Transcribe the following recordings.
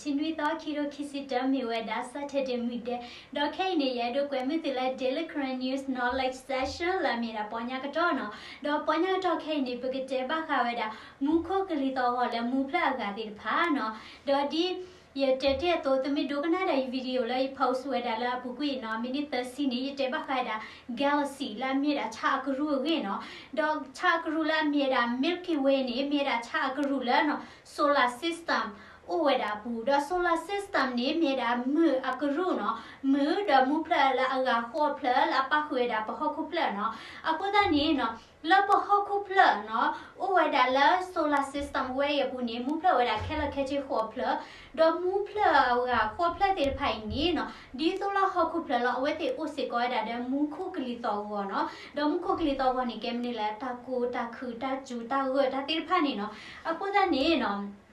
တနွံသီ ခံကထိခံဆံတၢ မ့ၢ်ဝဲဒၣ် Saturday မုၢ်ဒဲး, ဒီးခဲအံၤန့ၣ် ယအဲၣ်ဒိးကွဲမုာ်သုလၢ Daily Karen News Knowledge Session လၢအမ့ၢ်ဒၣ်ပီညါကတီၢ်နီၤ, ဒီးပီညါကတီၢ်ခဲအံၤန့ၣ် ပကတဲဘၣ်ဃးဝဲဒၣ် မူခိၣ်ကလံၤသီၣ်ဂီၤလၢမူဖျၢၣ်အဂၤသ့ၣ်တဖၣ်နီၤ, ဒီးဒ် ယတဲတ့ၢ်အသိး သုမ့ၢ်ဒိကနၣ်ဒီးယ video လၢယ post ဝဲဒၣ်လၢအပူၤကွံာ်နီၤ, မံးနံးသၢဆံန့ၣ် ယတဲဘၣ်ဃးဝဲဒၣ် galaxy လၢအမ့ၢ်ဝဲဒၣ်ဆၣ်အကရူၢ်အဂ့ၢ်နီၤ, ဒီးဆၣ်အကရူၢ်လၢအမ့ၢ်ဝဲဒၣ် Milky Way န့ၣ် မ့ၢ်ဝဲဒၣ်ဆၣ်အကရူၢ်လၢနီၤ solar system အိၣ်ဝဲဒၣ်အပူၤ, ဒီး solar system န့ၣ် မ့ၢ်ဝဲဒၣ်မုၢ်အကရူၢ်နီၤ, မုၢ်ဒီးမူဖျၢၣ်လၢအဂၤဃိးဖျၢၣ်လၢအပာ်ဃုာ်ဝဲဒၣ်ပဟီၣ်ခိၣ်ဖျၢၣ်နီၤ, အဃိသတးန့ၣ်နီၤ လၢပဟီၣ်ခိၣ်ဖျၢၣ်နီၤ အိၣ်ဝဲဒၣ်လၢ solar system ဝဲအံၤအပူၤန့ၣ် မူဖျၢၣ်အိၣ်ဝဲဒၣ်ခဲလၢာ်ခဲဆ့ဃိးဖျၢၣ်, ဒီးမူဖျၢၣ်အဂၤဃိးဖျၢၣ်သ့ၣ်တဖၣ်အံၤန့ၣ်နီၤ ဒ်သိးလၢဟီၣ်ခိၣ်ဖျၢၣ်လီၤ အဝဲသ့ၣ်အိၣ်စ့ၢ်ကီးဝဲဒၣ်ဒီးမူခိၣ်ကလံၤသီၣ်ဂီၤနီၤ, ဒီးမူခိၣ်ကလံၤသီၣ်ဂီၤန့ၣ် ကဲမနုၤလဲၣ် တၢ်ကိၢ်တၢ်ခုၣ်တၢ်စူၤတၢ်ဂၢၢ်တၢ်သ့ၣ်တဖၣ်န့ၣ်နီၤ, အဃိသတးန့ၣ်နီၤ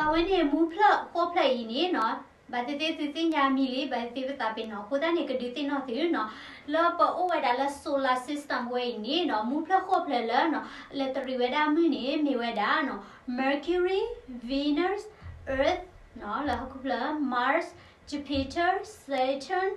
အဝဲန့ၣ်မူဖျၢၣ်ဃိးဖျၢၣ်အံၤန့ၣ်နီၤ, ဘၣ်သ့ၣ်သ့ၣ်သုသ့ၣ်ညါမံၤလံ ဘၣ်သ့ၣ်သ့ၣ်ပသးပ့ၤနီၣ် အဃိသတးန့ၣ် ကဒုးသ့ၣ်နီၣ်သုနီၤ, လၢပအိၣ်ဝဲဒၣ်လၢ solar system ဝဲအံၤန့ၣ်နီၤ မူဖျၢၣ်ဃိးဖျၢၣ်လၢနီၤ လဲၤတရံးဝဲဒၣ်မုၢ်န့ၣ် မ့ၢ်ဝဲဒၣ်နီၤ Mercury, Venus, Earth နီၤ လၢဟီၣ်ခိၣ်ဖျၢၣ်, Mars, Jupiter, Saturn,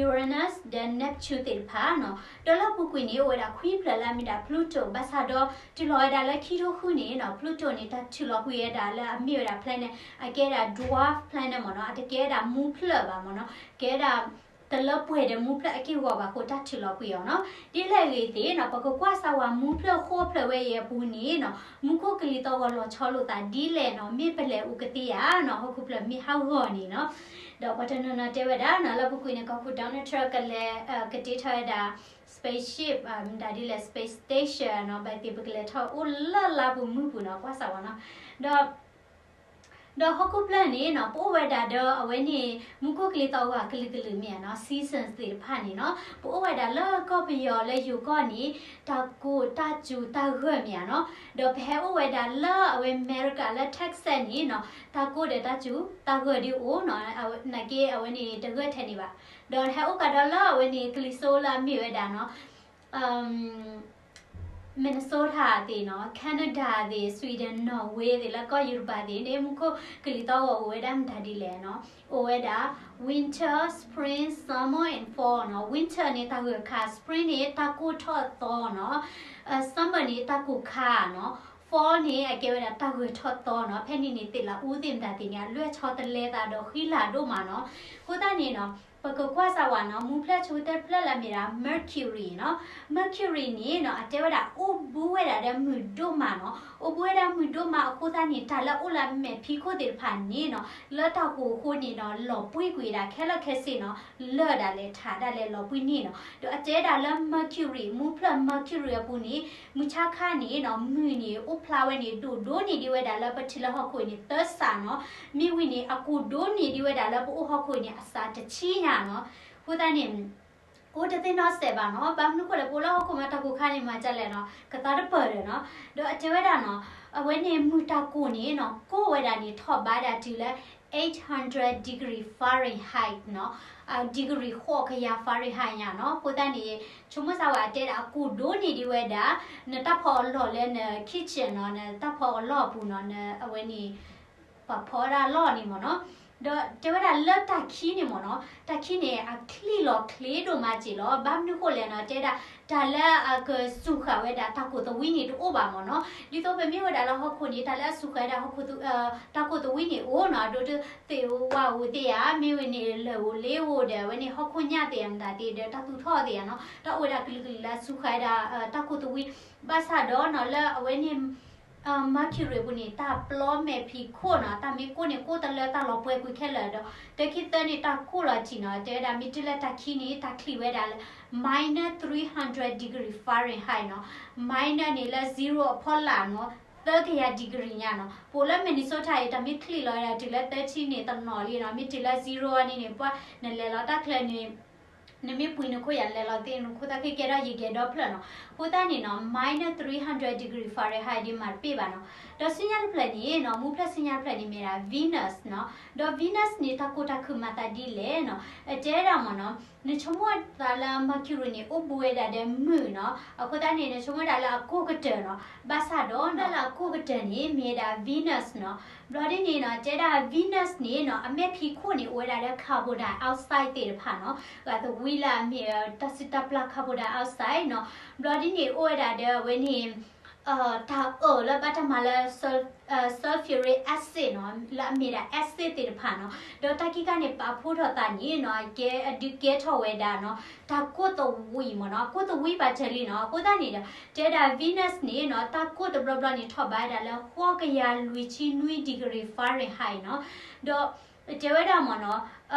Uranus ဒီး Neptune သ့ၣ်တဖၣ်နီၤ, ဒီးလၢအပူၤကွံာ်န့ၣ် အိၣ်ဝဲဒၣ်ခွံဖျၢၣ်လၢအမ့ၢ်ဒၣ် Pluto ဘၣ်ဆၣ်ဒီး တုၤလီၤဝဲဒၣ်လၢခံကထိဃုန့ၣ်နီၤ Pluto န့ၣ် တၢ်ထုးလီၤကွံာ်ဝဲဒၣ်လၢအမ့ၢ်ဝဲဒၣ် planet အကဲဒၣ် dwarf planet မ့ၢ်နီၤ, အတကဲဒၣ်မူဖျၢၣ်ဘၣ်မ့ၢ်နီၤ, ကဲဒၣ် တလၢပှဲၤဒီးမူဖျၢၣ်အက့ၢ်အဂီၤဘၣ်အဃိ တၢ်ထုးလီၤကွံာ်အီၤနီၤ, ဒ်လဲၣ်ဂ့ၤသ့ၣ်နီၤ ပကကွၢ်စၢ်ဝဲမူဖျၢၣ်ဃိးဖျၢၣ်ဝဲအံၤအပူၤန့ၣ်နီၤ မူခိၣ်ကလံၤသီၣ်ဂီၤလီၤဆီလိာ်သးဒ်လဲၣ်နီၤ, မ့ၢ်ပလဲၤအိၣ်ကသ့ဧါနီၤ ဟီၣ်ခိၣ်ဖျၢၣ်မ့ၢ်ဟးဂီၤန့ၣ်နီၤ, ဒီးပှၤတနီၤနီၤတဲဝဲဒၣ်နီၤ လၢအပူၤကွံာ်န့ၣ် ကီၢ်ခိၣ် Donald Trump ကလဲၤ ကတ့ထီၣ်ဝဲဒၣ် spaceship မတၤဒ်လဲၣ် space station နီၤ, ဘၣ်သ့ၣ်ပကလဲၤထီၣ်အိၣ်လၢလါပူၤမုၢ်ပူၤနီၤ ကွၢ်စၢ်ဝဲနီၤ, ဒီး ဒီးဟီၣ်ခိၣ်ဖျၢၣ်န့ၣ်နီၤ ပအိၣ်ဝဲဒၣ်ဒီးအဝဲန့ၣ် မူခိၣ်ကလံၤသီၣ်ဂီၤကလုာ်ကလုာ်မ့ၢ်ဧါနီၤ seasons သ့ၣ်တဖၣ်န့ၣ်နီၤ, ပအိၣ်ဝဲဒၣ်လၢကီၢ်ပယီၤလၢယိၤကီၢ်န့ၣ် တၢ်ကိၢ်တၢ်စူၤတၢ်ဂၢၢ်မ့ၢ်ဧါနီၤ, ဒီးပဟဲအိၣ်ဝဲဒၣ်လၢအဝဲအမဲရကၤလၢ Texas န့ၣ်နီၤ တၢ်ကိၢ်ဒီးတၢ်စူၤတၢ်ဂၢၢ်ဒ်အိၣ်နီၤ, နာ်က့အဝဲန့ၣ်တဂၢၢ်ထဲန့ၣ်ဘၣ်, ဒီးဟဲအိၣ်ကဒီးလၢအဝဲန့ၣ် ကလံၤစိလၢအမ့ၢ်ဝဲဒၣ်နီၤ Minnesota သ့ၣ်နီၤ, Canada သ့ၣ်, Sweden, Norway သ့ၣ်, လၢကီၢ်ယူရပၤသ့ၣ်န့ၣ် မူခိၣ်ကလံၤသီၣ်ဂီၤအိၣ်ဝဲဒၣ်မတၤဒ်လဲၣ်နီၤ, အိၣ်ဝဲဒၣ် winter, spring, summer and fall နီၤ, winter န့ၣ် တၢ်ဂၢၢ်ခါ, spring န့ၣ် တၢ်ကိၢ်ထီၣ်သီနီၤ, summer န့ၣ် တၢ်ကိၢ်ခါနီၤ, fall န့ၣ် အကဲဝဲဒၣ်တၢ်ဂၢၢ်ထီၣ်သီနီၤ, ဖဲန့ၣ်န့ၣ် သ့ၣ်လးအူသ့ၣ်မတၤသ့ၣ်န့ၣ် အလွဲၢ်ဆီတလဲသးဒီးဃံလၤဒိၣ်မးနီၤ, အဃိသတးန့ၣ်နီၤ ပကကွၢ်စၢ်ဝဲနီၤ, မူဖျၢၣ်ဆိကတၢၢ်တဖျၢၣ်လၢအမ့ၢ်ဒၣ် Mercury နီၤ, Mercury န့ၣ်နီၤ အတဲဝဲဒၣ်အိၣ်ဘူးဝဲဒၣ်ဒီးမုၢ်ဒိၣ်မးနီၤ, အိၣ်ဘူးဝဲဒၣ်မုၢ်ဒိၣ်မးအဃိသတးန့ၣ် တၢ်လၢအအိၣ်လၢအမဲာ်ဖံးခိၣ်သ့ၣ်တဖၣ်န့ၣ်နီၤ လၢတၢ်ဟူးအဃိန့ၣ်နီၤ လီၤပှံၢ်ကွံာ်ဝဲဒၣ်ခဲလၢာ်ခဲဆ့နီၤ, လၢာ်ဒၣ်လဲာ်ထးဒၣ်လဲာ်လီၤပှံၢ်န့ၢ်နီၤ, ဒီးအတဲဒၣ်လၢ Mercury မူဖျၢၣ် Mercury အပူၤန့ၣ် မုၢ်ဆါခါန့ၣ်နီၤ မုၢ်န့ၣ်အိၣ်ဖျါဝဲန့ၣ် ဒိၣ်ဒိၣ်န့ၢ်ဒံးဝဲဒၣ်လၢပထံၣ်လၢဟီၣ်ခိၣ်အံၤန့ၣ် သၢစးနီၤ, မ့ၢ်ဝံၤန့ၣ် အကိၢ်ဒိၣ်န့ၢ်ဒံးဝဲဒၣ်လၢပအိၣ်ဟီၣ်ခိၣ်အံၤန့ၣ် အစးတဆံညါနီၤ, အဃိသတးန့ၣ် အိၣ်တသ့ၣ်နီၣ်စဲးဘၣ်နီၤ, ဘၣ်မနုၤဃိလဲၣ် ပအိၣ်လၢဟီၣ်ခိၣ်မး တၢ်ကိၢ်ခါန့ၣ် မၤဒ်လဲၣ်နီၤ ကသါတပၢၢ်ဒီးနီၤ, ဒီးအတဲဝဲဒၣ်နီၤ အဝဲန့ၣ်မုၢ်တၢ်ကိၢ်န့ၣ်နီၤ ကိၢ်ဝဲဒၣ်န့ၣ် ထီၣ်ဘးဒၣ်တုၤလၢ eight hundred degree Fahrenheit နီၤ, degree ဃိးကယၤ Fahrenheit ညါနီၤ, အဃိသတးန့ၣ် ဆိကမိၣ်စၢ်ဝဲအတဲဒၣ်အကိၢ်ဒိၣ်န့ၢ်ဒံးဝဲဒၣ် နတၢ်ဖီအလီၢ်လၢန kitchen နီၤ, နတၢ်ဖီအလီၢ်အပူၤနီၤ, နအဝဲန့ၣ် ပှၤဖီဒၣ်အလီၢ်န့ၣ်မ့ၢ်နီၤ, ဒီးတဲဝဲဒၣ်လၢတၢ်ခံန့ၣ်မ့ၢ်နီၤ, တၢ်ခံန့ၣ် အချံၣ်လီၤချ့ဒိၣ်မးစ့ၢ်လီၤ, ဘၣ်မနုၤဃိလဲၣ်နီၤ, တဲဒၣ် တၢ်လၢအကစူၤဃာ်ဝဲဒၣ်တၢ်ကိၢ်သဝံန့ၣ်တအိၣ်ဘၣ်မ့ၢ်နီၤ, ဒ်သိးပမ့ၢ်ဝဲဒၣ်လၢဟီၣ်ခိၣ်န့ၣ် တၢ်လၢအစူၤဃာ်ဝဲဒၣ် တၢ်ကိၢ်သဝံန့ၣ်အိၣ်နီၤ, ဒိးတသ့ၣ်ဧိၤဝၣ်ဧိၤသ့ၣ်ဧါ, မ့ၢ်ဝဲန့ၣ်လၢၢ်ဧိၤလ့ဧိၤဒီး အဝဲန့ၣ်ဟီၣ်ခိၣ်ညၣ်သ့ၣ်ဧါမတၤသ့ၣ်ဒီး တၢ်သူၣ်ထီၣ်သ့ၣ်ဧါနီၤ, တၢ်အိၣ်ဝဲဒၣ်ကလုာ်ကလုာ်လၢအစူၤဃာ်ဝဲဒၣ် တၢ်ကိၢ်သဝံ, ဘၣ်ဆၣ်ဒီးနီၤ လၢအဝဲန့ၣ် Mercury ပူၤန့ၣ် တၢ်ပျီမဲာ်ဖံးခိၣ်နီၤ, တၢ်မ့ၢ်ကိၢ်န့ၣ် ကိၢ်တလၢတၢ်လီၤပှဲၤကွံာ်ခဲလၢာ်ဒီး တၢခံသၢန့ၣ် တၢ်ကိၢ်လီၤထံးနီၤ, တဲဝဲဒၣ်မ့ၢ်တုၤလၢတၢ်ခံန့ၣ် တၢ်ချံၣ်ဝဲဒၣ်လၢ minus three hundred degree Fahrenheit နီၤ, minus န့ၣ်လၢ zero အဖီလာ်နီၤ, သၢကယၤ degree ညါနီၤ, ပအိၣ်လၢ Minnesota အံၤ တၢ်မ့ၢ်ချံၣ်လီၤဝဲဒၣ်တုၤလၢ သၢဆံန့ၣ် တနီၤလံနီၤ, မ့ၢ်တုၤလၢ zero န့ၣ်န့ၣ် ပှၤနလဲၤလီၤတၢ်ချၢန့ၣ် နမ့ၢ်ပှ့ၤနခိၣ်ယၤ နလဲၤလီၤသ့ၣ်နခိၣ်သၣ်ခံကဲထီၣ်ယံၤကဲဒီဖျၢၣ်နီၤ, အဃိသတးန့ၣ်နီၤ minus three hundred degree Fahrenheit ဒ်မးတပ့ၢ်ဘၣ်နီၤ, ဒီးဆူညါတဖျၢၣ်န့ၣ်နီၤ မူဖျၢၣ်ဆူညါတဖျၢၣ်န့ၣ်မ့ၢ်ဒၣ် Venus နီၤ, ဒီး Venus န့ၣ် တၢ်ကိၢ်တၢ်ခုၣ်မၤသးဒ်လဲၣ်နီၤ, အတဲဒၣ်မ့ၢ်နီၤ နဆိကမိၣ်သးလၢ Mercury န့ၣ် အိၣ်ဘူးဝဲဒၣ်ဒီးမုၢ်နီၤ, အဃိသတးန့ၣ် နဆိကမိၣ်ဒၣ်လၢအကိၢ်ကတၢၢ်နီၤ, ဘၣ်ဆၣ်ဒီးနီၤ လၢအကိၢ်ကတၢၢ်န့ၣ် မ့ၢ်ဝဲဒၣ် Venus နီၤ. ဘျီဒ်န့ၣ်နီၤ တဲဒၣ် Venus န့ၣ်နီၤ အမဲာ်ဖံးခိၣ်န့ၣ် အိၣ်ဝဲဒၣ်လၢ carbon dioxide သ့ၣ်တဖၣ်နီၤ, ဂၤသဝံလၢအမ့ၢ်တၢ်စုတၢ်ပျၢ် carbon dioxide နီၤ. ဘျီဒ်န့ၣ်အိၣ်ဝဲဒၣ်ဒီးအဝဲန့ၣ် တၢ်အၢၣ်လၢဘၣ်တၢ်မၤလၢ sul- အ sulfuric acid နီၤ, လၢအမ့ၢ်ဒၣ် acid သ့ၣ်တဖၣ်နီၤ, ဒီးတၢ်ခံခါန့ၣ် ပာ်ဖှိၣ်ထီၣ်သးန့ၣ်နီၤ အကဲအဒုးကဲထီၣ်ဝဲဒၣ်နီၤ တၢ်ကိၢ်သဝံမ့ၢ်နီၤ, အကိၢ်သဝံဘၣ်စၢၤလံနီၤ. အဃိသတးန့ၣ်ဒီး တဲဒၣ် Venus န့ၣ်နီၤ တၢ်ကိၢ်တဘျီဘျီန့ၣ် ထီၣ်ဘးဝဲဒၣ်လၢ ဃိးကယၤလွံၢ်ဆံနွံ degree Fahrenheit နီၤ, ဒီးတဲဝဲဒၣ်မ့ၢ်နီၤ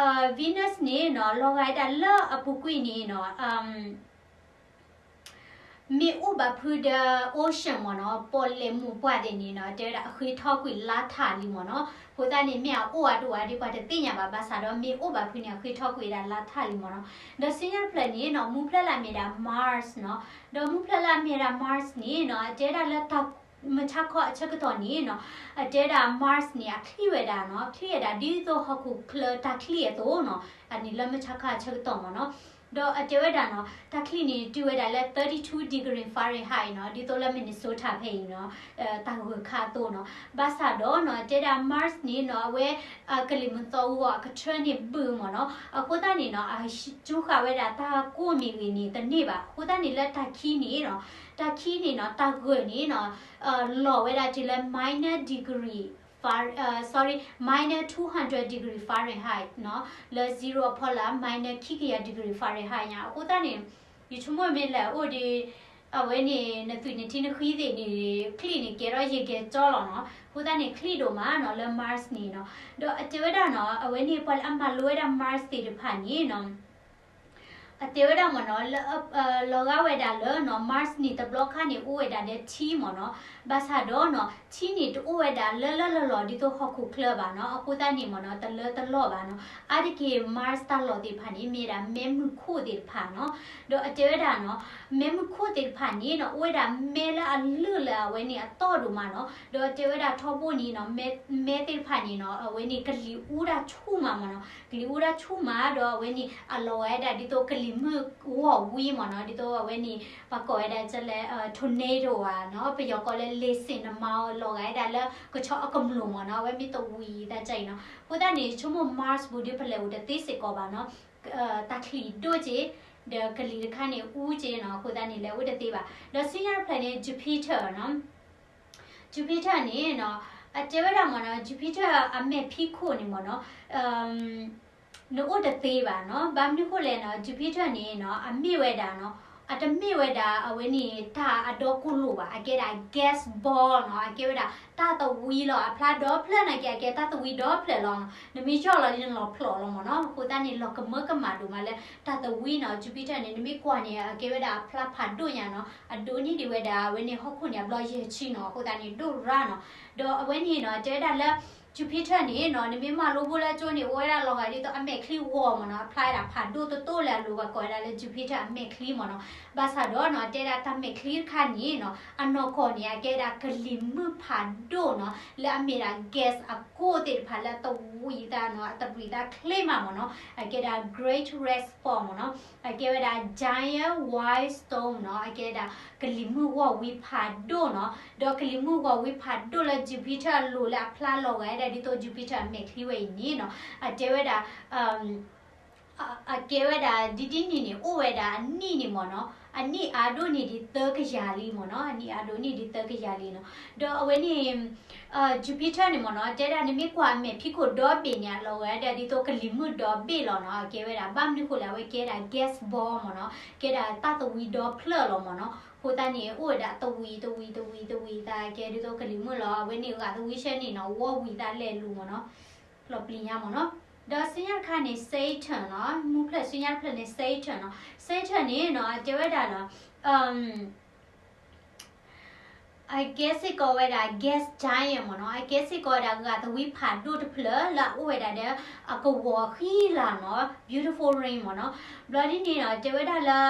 Venus န့ၣ်နီၤ လီၤဂာ်ဝဲဒၣ်လၢအပူၤကွံာ်န့ၣ်နီၤ မ့ၢ်အိၣ်ဘၣ်ဖုဒီး ocean မ့ၢ်နီၤ, ပီၣ်လဲၣ်မိၢ်ပှၢ်သ့ၣ်န့ၣ်နီၤ တဲဝဲဒၣ်အဃ့ထီကွံာ်လါထးလံမ့ၢ်နီၤ. အဃိသတးန့ၣ် မ့ၢ်အအိၣ်အဒိၣ်အါဒ်ပှၤတသ့ၣ်ညါဘၣ်, ဘၣ်ဆၣ်ဒီးမ့ၢ်အိၣ်ဘၣ်ဖုန့ၣ် အဃ့ထီကွံာ်ဝဲဒၣ်လါထးလံမ့ၢ်နီၤ. ဒီးဆူညါတဖျၢၣ်န့ၣ်နီၤ မူဖျၢၣ်လၢအမ့ၢ်ဒၣ် Mars နီၤ, ဒီးမူဖျၢၣ်လၢအမ့ၢ်ဒၣ် Mars န့ၣ်နီၤ အတဲဒၣ်လၢတၢ် မုၢ်ဆါခီအဆၢကတီၢ်န့ၣ်နီၤ အတဲဒၣ် Mars န့ၣ် အချံၣ်ဝဲဒၣ်နီၤ, ချံၣ်ဝဲဒၣ်ဒ်သိးဟီၣ်ခိၣ်ချၢတၢ်ချံၣ်အသိးနီၤ, အန့ၣ်လၢမုၢ်ဆါခီအဆၢကတီၢ်မ့ၢ်နီၤ. ဒီးအတဲဝဲဒၣ်နီၤ တၢ်ချံၣ်န့ၣ် တုၤဝဲဒၣ်လၢ thirty two degree Fahrenheit နီၤ, ဒ်သိးလၢ Minnesota ဖဲအံၤနီၤ တၢ်ဂၢၢ်ခါအသိးနီၤ. ဘၣ်ဆၣ်ဒီးနီၤ တဲဒၣ် Mars န့ၣ်နီၤ အဝဲ ကလံၤမုၢ်သီအူအီၤ အကထၢန့ၣ်ဘုးမ့ၢ်နီၤ. အဃိသတးန့ၣ်နီၤ အစူဃာ်ဝဲဒၣ်တၢ်ကိၢ်မ့ၢ်ဂ့ၤန့ၣ်တန့ၢ်ဘၣ်. အဃိသတးန့ၣ်လၢတၢ်ခံန့ၣ်နီၤ, တၢ်ခံန့ၣ်နီၤ တၢ်ဂၢၢ်န့ၣ်နီၤ လီၤဝဲဒၣ်တုၤလၢ minor degree Fah- sorry, minus two hundred degree Fahrenheit နီၤ, လၢ zero အဖီလာ် minus ခံကယၤ degree Fahrenheit ညါ. အဃိသတးန့ၣ် ယဆိကမိၣ်မ့ၢ်လဲၤအိၣ်ဒီး အဝဲန့ၣ် နသွံၣ်နထံနဃံသ့ၣ်န့ၣ် ချံၣ်န့ၣ်ကဲထီၣ်ယဲၢ်ကဲကၠီလီၤနီၤ. အဃိသတးန့ၣ် ချံၣ်ဒိၣ်မးနီၤ လၢ Mars န့ၣ်နီၤ. ဒီးအတဲဝဲဒၣ်နီၤ အဝဲန့ၣ် ပှၤလၢအမၤလိဝဲဒၣ် Mars သ့ၣ်တဖၣ်န့ၣ်နီၤ အတဲဝဲဒၣ်မ့ၢ်နီၤ လၢ လီၤဂာ်ဝဲဒၣ်လၢနီၤ Mars န့ၣ်တဘျီခါန့ၣ် အိၣ်ဝဲဒၣ်ဒီးထံမ့ၢ်နီၤ. ဘၣ်ဆၣ်ဒီးနီၤ ထံန့ၣ်တအိၣ်ဝဲဒၣ်လၢလၢလီၢ်လီၢ် ဒ်သိးဟီၣ်ခိၣ်ချၢဘၣ်နီၤ. အဃိသတးန့ၣ်မ့ၢ်နီၤ တလၢတလီၢ်ဘၣ်နီၤ. အါတက့ၢ် Mars တၢ်လီၢ်သ့ၣ်တဖၣ်န့ၣ် မ့ၢ်ဝဲဒၣ်မဲးမုၢ်ခိၣ်သ့ၣ်တဖၣ်နီၤ. ဒီးအတဲဝဲဒၣ်နီၤ မဲးမုၢ်ခိၣ်သ့ၣ်တဖၣ်န့ၣ်နီၤ အိၣ်ဝဲဒၣ်မဲးလၢအလုၢ်လၢအဝဲန့ၣ်အတီၢ်ဒိၣ်မးနီၤ. ဒီးအတဲဝဲဒၣ်ထီဘိန့ၣ်နီၤ မဲး မဲးသ့ၣ်တဖၣ်န့ၣ်နီၤ အဝဲန့ၣ်ကလံၤအူတၢ်ဆူၣ်မးမ့ၢ်နီၤ. ကလံၤအူတၢ်ဆူၣ်မး ဒီးအဝဲန့ၣ် အလီၤဂာ်ဝဲဒၣ်ဒ်သိးကလံၤမုၢ်ဂီၢ်ဝံမ့ၢ်နီၤ. ဒ်သိးအဝဲန့ၣ် ပှၤကိးဝဲဒၣ်ကလဲၣ် tornado ဧါနီၤ, ပယီၤကိးလၢ လေဆင်နှာမောင်း လီၤဂာ်ဝဲဒၣ်လၢကဆီအကမျူၢ်မ့ၢ်နီၤ. အဝဲမ့ၢ်တဝံၤသးကဲအံၤနီၤ. အဃိသတးန့ၣ် ဆိကမိၣ် Mars ပူၤဒုးပလဲၤအိၣ်တသ့စ့ၢ်ကီးဘၣ်နီၤ. တၢ်ချံၣ်ဒိၣ်က့ ဒီးကလံၤတခါန့ၣ်အူက့နီၤ. အဃိသတးန့ၣ် လဲၤအိၣ်တသ့ဘၣ်. ဒီးဆူညါတဖျၢၣ်န့ၣ် Jupiter နီၤ. Jupiter န့ၣ်နီၤ အတဲဝဲဒၣ်မ့ၢ်နီၤ Jupiter အမဲာ်ဖံးခိၣ်န့ၣ်မ့ၢ်နီၤ နအိၣ်တသ့ဘၣ်နီၤ. ဘၣ်မနုၤဃိလဲၣ်နီၤ Jupiter န့ၣ်နီၤ အမ့ၢ်ဝဲဒၣ်နီၤ အတမ့ၢ်ဝဲဒၣ်အဝဲန့ၣ် တၢ်အဒီကိၢ်လိာ်ဘၣ်. အကဲဒၣ် gas ball နီၤ. အကဲဝဲဒၣ်တၢ်သဝံလီၤ. အဖျါဒီဖျၢၣ်နာ်က့ အကဲတၢ်သဝံဒီဖျၢၣ်လီၤနီၤ. နမ့ၢ်ယီၢ်လီၤဒ်န့ၣ် လီၤဖျိးလီၤမ့ၢ်နီၤ. အဃိသတးန့ၣ် လီၤကမၢကမၣ်ဒိၣ်မးလၢတၢ်သဝံနီၤ. Jupiter န့ၣ် နမ့ၢ်ကွၢ်န့ၣ် အကဲဝဲဒၣ်အဖျါဖးဒိၣ်ညါနီၤ. အဒိးန့ၢ်ဒံးဝဲဒၣ်အဝဲန့ၣ် ဟီၣ်ခိၣ်န့ၣ် အဘျီယဲၢ်ဆံနီၤ. အဃိသတးန့ၣ် ဒိၣ်ရၣ်နီၤ. ဒီးအဝဲန့ၣ်နီၤ တဲဝဲဒၣ်လၢ Jupiter န့ၣ်နီၤ နမ့ၢ်မၤလိဘိလၢကၠိန့ၣ် အိၣ်ဝဲဒၣ်လီၤဂာ်ဒ်သိးအမဲာ်ချံဂီၤမ့ၢ်နီၤ. အဖျါဝဲဒၣ်ဖးဒိၣ်တတိၢ်လၢအလိၤ ပှၤကိးဝဲဒၣ်လၢ Jupiter အမဲာ်ချံမ့ၢ်နီၤ. ဘၣ်ဆၣ်ဒီးနီၤ တဲဒၣ်တၢ်မဲာ်ချံတခါန့ၣ်နီၤ အနီၢ်ကီၢ်န့ၣ် အကဲဒၣ်ကလံၤမုၢ်ဖးဒိၣ်နီၤ လၢအမ့ၢ်ဒၣ် gas အကိၢ်သ့ၣ်တဖၣ်လၢအသဝံသးနီၤ အသရံးသးချ့မးမ့ၢ်နီၤ. အကဲဒၣ် Great Red Spot မ့ၢ်နီၤ. အကဲဝဲဒၣ် giant white storm နီၤ. အကဲဒၣ် ကလံၤမုၢ်ဂီၢ်ဝံဖးဒိၣ်နီၤ. ဒီးကလံၤမုၢ်ဂီၢ်ဝံဖးဒိၣ်လၢ Jupiter အလိၤလၢအဖျါလီၤဂာ်ဝဲဒၣ်ဒ်သိး Jupiter အမဲာ်ချံဝဲအံၤန့ၣ်နီၤ အတဲဝဲဒၣ် အကဲဝဲဒၣ် ဒ်ဒ်န့ၣ်န့ၣ် အိၣ်ဝဲဒၣ်အနံၣ်န့ၣ်မ့ၢ်နီၤ အနံၣ်အါဒိၣ်န့ၢ်ဒံးသၢကယၤလံမ့ၢ်နီၤ. အနံၣ်အါဒိၣ်န့ၢ်ဒံးသၢကယၤလံနီၤ. ဒီးအဝဲန့ၣ် Jupiter န့ၣ်မ့ၢ်နီၤ တဲဒၣ်နမ့ၢ်ကွၢ်အမဲာ်ဖံးခိၣ်ဒီဘ့ၣ်န့ၣ် အလီၤဂာ်ဒၣ်ဒ်သိးကလံၤမုၢ်ဒီဘ့ၣ်လီၤနီၤ. အကဲဝဲဒၣ် ဘၣ်မနုၤဃိလဲၣ် အဝဲကဲဒၣ် gas ball မ့ၢ်နီၤ ကဲဒၣ်တၢ်သဝံဒီဖျၢၣ်လီၤမ့ၢ်နီၤ. အဃိသတးန့ၣ် အိၣ်ဝဲဒၣ်သဝံသဝံသဝံသဝံသး ကဲဒ်သိးကလံၤမုၢ်လီၤ. အဝဲန့ၣ်ဂာ်သဝံဆၢန့ၣ်နီၤ ဝီဝံၤသးလဲၤလူၤမ့ၢ်နီၤ လီၤပျံၤညါမ့ၢ်နီၤ. ဒီးဆူညါတခါန့ၣ် Saturn နီၤ မူဖျၢၣ်ဆူညါတဖျၢၣ်န့ၣ် Saturn နီၤ. Saturn န့ၣ်နီၤ အတဲဝဲဒၣ်နီၤ အကဲစ့ၢ်ကီးဝဲဒၣ် gas giant မ့ၢ်နီၤ. အကဲစ့ၢ်ကီးဝဲဒၣ်ဂာ်သဝံဖးဒိၣ်တဖျၢၣ်လၢအအိၣ်ဝဲဒၣ်ဒီး အကဝီၤဃံလၤနီၤ beautiful ring မ့ၢ်နီၤ. ဘျီဒ်န့ၣ်နီၤ တဲဝဲဒၣ်လၢ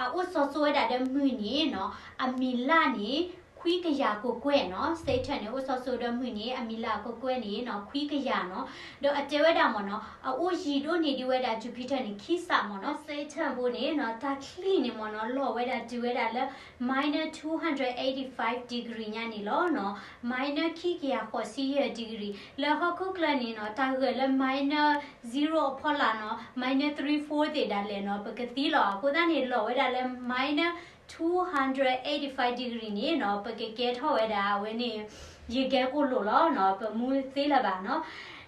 အအိၣ်စီၤစိဝဲဒၣ်ဒီးမုၢ်န့ၣ်နီၤ အမံၤလၢ်န့ၣ် ခွံကယၤကကွဲၢ်နီၤ. Saturn န့ၣ် အိၣ်စီၤစိၤဒီးမုၢ်န့ၣ် အမံၤလၢ်အကကွဲၢ်န့ၣ်နီၤ ခွံကယၤနီၤ. ဒီးအတဲဝဲဒၣ်မ့ၢ်နီၤ အအိၣ်ယံၤဒိၣ်န့ၢ်ဒံးဝဲဒၣ် Jupiter န့ၣ် ခံစးမ့ၢ်နီၤ. Saturn ပူၤန့ၣ်နီၤ တၢ်ချံၣ်န့ၣ်မ့ၢ်နီၤ လီၤဝဲဒၣ်တုၤဝဲဒၣ်လၢ minus two hundred eighty-five degree ညါန့ၣ်လီၤနီၤ. Minus ခံကယၤဃိးဆံယဲၢ် degree လၢဟီၣ်ခိၣ်ချၢန့ၣ်နီၤ တၢ်ဂၢၢ်လၢ minus zero အဖီလာ်နီၤ minus three four သ့ၣ်ဒၣ်လဲာ်နီၤ ပကသံလီၤ. အဃိသတးန့ၣ် လီၤဝဲဒၣ်လၢ minus two hundred eighty-five degree န့ၣ်နီၤ ပကကဲထီၣ်ဝဲဒၣ်အဝဲန့ၣ် ယကဲကိၣ်လိာ်လီၤနီၤ ပမူသ့လၢၤဘၣ်နီၤ.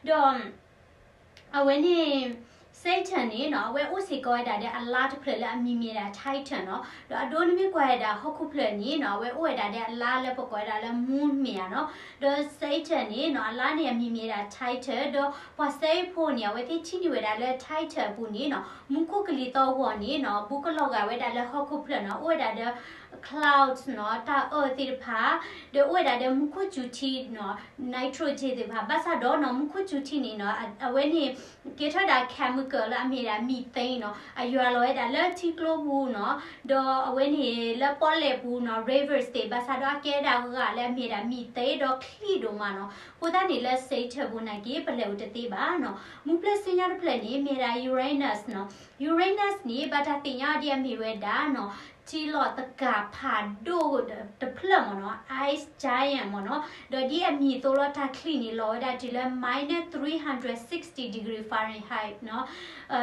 ဒီး အဝဲန့ၣ် Saturn န့ၣ်နီၤ အဝဲအိၣ်စ့ၢ်ကီးဝဲဒၣ်ဒီးအလါတဖျၢၣ်လၢအမံၤမ့ၢ်ဒၣ် Titan နီၤ. ဒီးအဒိနမ့ၢ်ကွၢ်ဝဲဒၣ်ဟီၣ်ခိၣ်ဖျၢၣ်န့ၣ်နီၤ အဝဲအိၣ်ဝဲဒၣ်ဒီးအလါလၢပကိးဝဲဒၣ်လၢ moon မ့ၢ်ဧါနီၤ. ဒီး Saturn န့ၣ်နီၤ အလါန့ၣ်အမံၤမ့ၢ်ဒၣ် Titan ဒီးပှၤစဲအ့ၣ်ဖိန့ၣ် အဝဲသ့ၣ်ထံၣ်န့ၢ်ဝဲဒၣ်လၢ Titan အပူၤန့ၣ်နီၤ မူခိၣ်ကလံၤသီဂီၤန့ၣ်နီၤ ဘူးကလီၤဂာ်ဝဲဒၣ်လၢဟီၣ်ခိၣ်ဖျၢၣ်နီၤ အိၣ်ဝဲဒၣ်ဒီး clouds နီၤ တၢ်အၢၣ်သ့ၣ်တဖၣ် ဒီးအိၣ်ဝဲဒၣ်ဒီးမူခိၣ်စူၤထံနီၤ nitrogen သ့ၣ်တဖၣ် ဘၣ်ဆၣ်ဒီးနီၤ မူခိၣ်စူၤထံန့ၣ်နီၤ အဝဲန့ၣ် ကဲထီၣ်ဝဲဒၣ် chemical လၢအမ့ၢ်ဒၣ် methane နီၤ အယွၤလီၤဝဲဒၣ်လၢထံကျိပူၤနီၤ ဒီးအဝဲန့ၣ်လၢပီၣ်လဲၣ်ပူၤနီၤ rivers သ့ၣ် ဘၣ်ဆၣ်ဒီးအကဲဒၣ်ဂၤလၢအမ့ၢ်ဒၣ် methane ဒီးချံၣ်ဒိၣ်မးနီၤ. အဃိသတးန့ၣ်လၢ Saturn ပူၤနာ်က့ ပလဲၤအိၣ်တသ့ဘၣ်နီၤ. မူဖျၢၣ်ဆူညါတဖျၢၣ်န့ၣ် မ့ၢ်ဒၣ် Uranus နီၤ. Uranus န့ၣ် ဘၣ်တၢ်သ့ၣ်ညါအီၤဒ်အမ့ၢ်ဝဲဒၣ်နီၤ ထံလီၤသကၤဖးဒိၣ်တဖျၢၣ်မ့ၢ်နီၤ ice giant မ့ၢ်နီၤ ဒီးဒ်အမံၤအသိးလီၤ တၢ်ချံၣ်န့ၣ် လီၤဝဲဒၣ်တုၤလၢ minus three hundred sixty degree Fahrenheit နီၤ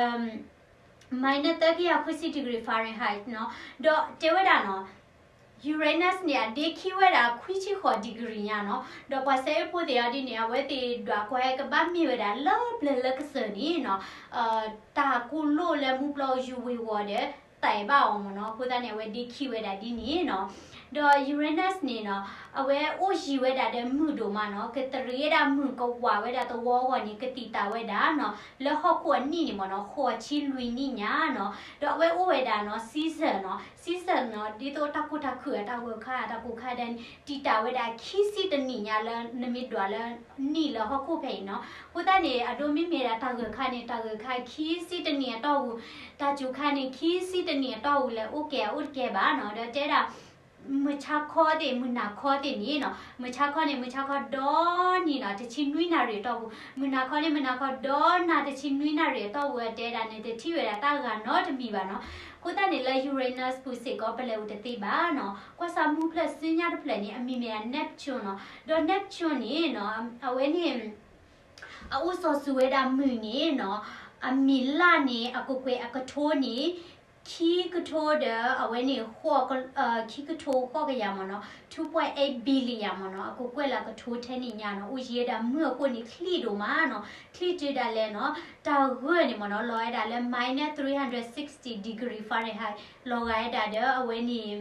minus သၢကယၤခွံဆံ degree Fahrenheit နီၤ ဒီးတဲဝဲဒၣ်နီၤ Uranus န့ၣ် အဒ့ခံဝဲဒၣ်ခွံဆံဃိး degree ညါနီၤ ဒီးပှၤစဲအ့ၣ်ဖိသ့ၣ်အီၤဒ်န့ၣ် အဝဲသ့ၣ်ဒွးကွၢ်ကဘၣ်မ့ၢ်ဝဲဒၣ်လၢပျၢၤလၢကစၢၢ်န့ၣ်နီၤ တၢ်ကူၣ်လိၣ်လၢမူပျီယူၤဝ့ၤဝီၤဒီး သးဘၣ်အီၤမ့ၢ်နီၤ အဃိသတးန့ၣ် အဝဲဒ့ခံဝဲဒၣ်ဒ်န့ၣ်နီၤ ဒီး Uranus န့ၣ်နီၤ အဝဲအိၣ်ယံၤဝဲဒၣ်ဒီးမုၢ်ဒိၣ်မးနီၤ ကတရံးဝဲဒၣ်မုၢ်ကဝးဝဲဒၣ်သဝီအဂီၢ်န့ၣ် ကသံၣ်သးဝဲဒၣ်နီၤ လၢဟီၣ်ခိၣ်အနံၣ်န့ၣ်မ့ၢ်နီၤ ဃိးဆံလွံၢ်နံၣ်ညါနီၤ ဒီးအဝဲအိၣ်ဝဲဒၣ်နီၤ season နီၤ season နီၤ ဒ်သိးတၢ်ကူၣ်တၢ်ခုၣ်အတၢ်ဂၢၢ်ခါ တၢ်ကူၣ်ခါဒဲးန့ၣ် တံာ်တာ်ဝဲဒၣ်ခံဆံတနံၣ်ညါလၢနမ့ၢ်ဒွးလၢနံၣ်လၢဟီၣ်ခိၣ်ဖဲအံၤနီၤ အဃိသတးန့ၣ် အဒိမ့မ့ၢ်ဒၣ်တၢ်ဂၢၢ်ခါန့ၣ် တၢ်ဂၢၢ်ခါခံဆံတနံၣ်အတီၢ်ပူၤ တၢ်စူၤခါန့ၣ် ခံဆံတနံၣ်အတီၢ်ပူၤလဲၤအိၣ်ကဲၤအိၣ်တကဲဘၣ်နီၤ ဒီးတဲဒၣ် မုၢ်ဆါခီသ့ၣ် မုၢ်နၤခီသ့ၣ်န့ၣ်နီၤ မုၢ်ဆါခီန့ၣ် မုၢ်ဆါခီဒီနံၤနီၤ တဆံနွံနၣ်ရံၣ်အတီၢ်ပူၤ မုၢ်နၤခီန့ၣ် မုၢ်နၤခီဒီနၤ တဆံနွံနၣ်ရံၣ်အတီၢ်ပူၤ တဲဒၣ်န့ၣ် တထံၣ်ဝဲဒၣ်တၢ်ဂၤနီတမံၤဘၣ်နီၤ အဃိသတးန့ၣ်လၢ Uranus ပူၤစ့ၢ်ကီး ပလဲၤအိၣ်တသ့ဘၣ်နီၤ ကွၢ်စၢ်မူဖျၢၣ်ဆူညါတဖျၢၣ်န့ၣ် အမံၤမ့ၢ်ဒၣ် Neptune နီၤ ဒီး Neptune န့ၣ်နီၤ အဝဲန့ၣ် အအိၣ်စီၤစုၤဝဲဒၣ်မုၢ်န့ၣ်နီၤ အမံၤလၢ်န့ၣ် အကကွဲၢ်အကထိန့ၣ် ခံကထိဒီး အဝဲန့ၣ် ခံကထိဃိးကယၤမ့ၢ်နီၤ two point eight billion မ့ၢ်နီၤ အကကွဲၢ်လၢအကထိထဲန့ၣ်ညါနီၤ အိၣ်ယံၤဝဲဒၣ်မုၢ်အဃိန့ၣ် ချံၣ်ဒိၣ်မးနီၤ ချံၣ်တုၤဒၣ်လဲာ်နီၤ တၢ်ဂၢၢ်န့ၣ်မ့ၢ်နီၤ လီၤဝဲဒၣ်လၢ minus three hundred sixty degree Fahrenheit လီၤဂာ်ဝဲဒၣ်ဒီး အဝဲန့ၣ်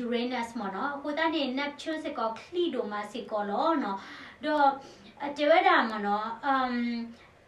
Uranus မ့ၢ်နီၤ အဃိသတးန့ၣ် Neptune စ့ၢ်ကီး ချံၣ်ဒိၣ်မးစ့ၢ်ကီးလီၤနီၤ ဒီး အတဲဝဲဒၣ်မ့ၢ်နီၤ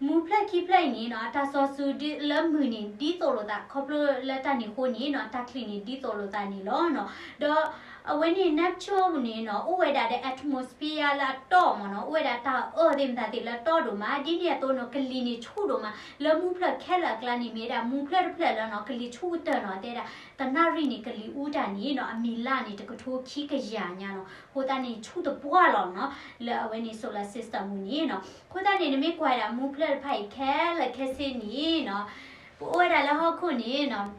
မူဖျၢၣ်ခံဖျၢၣ်အံၤန့ၣ်နီၤ တၢ်စီၤစုၤလၢမုၢ်န့ၣ် ဒ်သိးလိာ်သး ခီဖျိလၢတၢ်န့ၣ်အဃိန့ၣ်နီၤ တၢ်ချံၣ်န့ၣ် ဒ်သိးလိာ်သးန့ၣ်လီၤနီၤ ဒီး အဝဲန့ၣ် Neptune န့ၣ်နီၤ အိၣ်ဝဲဒၣ်ဒီး atmosphere လၢအတီၢ်မ့ၢ်နီၤ အိၣ်ဝဲဒၣ်တၢ်အၢသ့ၣ်မတၤသ့ၣ်လၢအတီၢ်ဒိၣ်မး ဒ်န့ၣ်အသိးနီၤ ကလံၤန့ၣ်ဆူၣ်ဒိၣ်မး လၢမူဖျၢၣ်ခဲလၢာ်အကျါန့ၣ် မ့ၢ်ဝဲဒၣ်မူဖျၢၣ်တဖျၢၣ်လၢနီၤ ကလံၤဆူၣ်ကတၢၢ်နီၤ တဲဒၣ် တနၣ်ရံၣ်န့ၣ် ကလံၤအူတၢ်န့ၣ်နီၤ အမံၤလၢ်န့ၣ် တကထိခံကယၤညါနီၤ အဃိသတးန့ၣ် ဆူၣ်တပှၢ်လီၤနီၤ လၢအဝဲန့ၣ် solar system ပူၤန့ၣ်နီၤ အဃိသတးန့ၣ် နမ့ၢ်ကွၢ်ဒၣ်မူဖျၢၣ်တဖၣ်အံၤခဲလၢာ်ခဲဆ့န့ၣ်နီၤ ပအိၣ်ဝဲဒၣ်လၢဟီၣ်ခိၣ်န့ၣ်နီၤ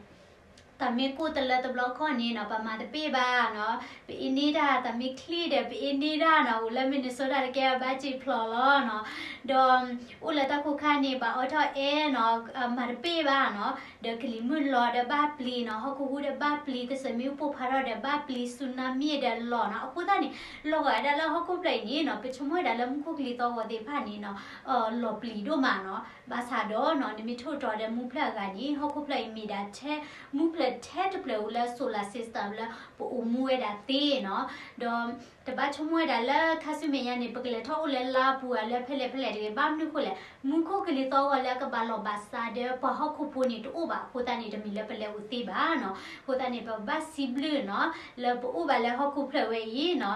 တၢ်မ့ၢ်ကိၢ်တလၢတဘျီခီၣ်န့ၣ်နီၤ ပမၤတပ့ၢ်ဘၣ်နီၤ ပအ့န့ၢ်တၢ် တၢ်မ့ၢ်ချံၣ်ဒီး ပအ့န့ၢ်တၢ်နီၤ အိၣ်လၢ Minnesota တကဲဘၣ်စံးဖျိးလီၤနီၤ ဒီး အိၣ်လၢတၢ်ခိၣ်ခါန့ၣ် ဘၣ်အီထီၣ်အဲၣ်နီၤ မၤတပ့ၢ်ဘၣ်နီၤ ဒီးကလံၤမုၢ်လီၤဒီးဘၣ်ပျံၤနီၤ ဟီၣ်ခိၣ်ဟူးဒီးဘၣ်ပျံၤ တစၢၢ်မ့ၣ်အူပိၢ်ဖးထီၣ်ဒီးဘၣ်ပျံၤ tsunami ဒီးလီၤနီၤ အဃိသတးန့ၣ် လီၤဂာ်ဝဲဒၣ်လၢဟီၣ်ခိၣ်ဖျၢၣ်အံၤန့ၣ်နီၤ ပဆိကမိၣ်ဝဲဒၣ်လၢမူခိၣ်ကလံၤသီၣ်ဂီၤသ့ၣ်တဖၣ်န့ၣ်နီၤ လီၤပျံၤဒိၣ်မးနီၤ ဘၣ်ဆၣ်ဒီးနီၤ နမ့ၢ်ထိၣ်သတြီၤဒီးမူဖျၢၣ်အဂၤန့ၣ် ဟီၣ်ခိၣ်ဖျၢၣ်အံၤမ့ၢ်ဒၣ်ထဲ မူဖျၢၣ်ထဲတဖျၢၣ်အိၣ်လၢ solar system လၢပအိၣ်မူဝဲဒၣ်သ့နီၤ ဒီး တဘၣ်ဆိကမိၣ်ဝဲဒၣ်လၢခါဆူမဲာ်ညါန့ၣ် ပကလဲၤထီၣ်အိၣ်လၢလါပူၤဧါ လၢဖဲလဲၣ်ဖဲလဲၣ်တဂ့ၤ ဘၣ်မနုၤအဃိလဲၣ် မူခိၣ်ကလံၤသီၣ်ဂီၤလၢအကဘၣ်လီၤဘၣ်စးဒီးပှၤဟီၣ်ခိၣ်ဖိန့ၣ်တအိၣ်ဘၣ်အဃိသတးန့ၣ် တမ့ၢ်လၢပလဲၤအိၣ်သ့ဘၣ်နီၤ. အဃိသတးန့ၣ် ပဘၣ်စံးဘျုးနီၤ လၢပအိၣ်ဘၣ်လၢဟီၣ်ခိၣ်ဖျၢၣ်ဝဲအံၤနီၤ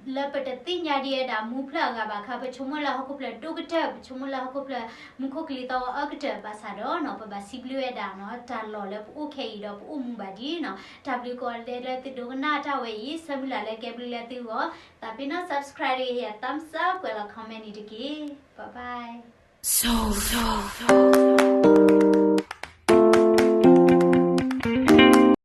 လၢပတသ့ၣ်ညါဒံးဝဲဒၣ်မူဖျၢၣ်အဂၤဘၣ်ခါ ပဆိကမိၣ်လၢဟီၣ်ခိၣ်ဖျၢၣ်ဒိၣ်ကတၢၢ် ပဆိကမိၣ်လၢဟီၣ်ခိၣ်ဖျၢၣ်မူခိၣ်ကလံၤသီၣ်ဂီၤအၢကတၢၢ်ဘၣ်ဆၣ်ဒီးနီၤ ပဘၣ်စံးဘျုးဝဲဒၣ်နီၤ တၢ်လီၢ်လၢပအိၣ်ခဲအံၤဒီးပအိၣ်မူဘၣ်ဒံးနီၤ. တၢ်ဘျုးကိးဂၤဒဲးလၢသုဒိကနၣ်တၢ်ဝဲအံၤ ဆၢမုၢ်လၢ်လၢကဲဘျုးလၢသုဂီၢ် သးပ့ၤနီၣ် subscribe တဂ့ၤ ဟ့ၣ် thumbs up ကွဲးလီၤ comment န့ၣ်တက့ၢ်. Bye bye.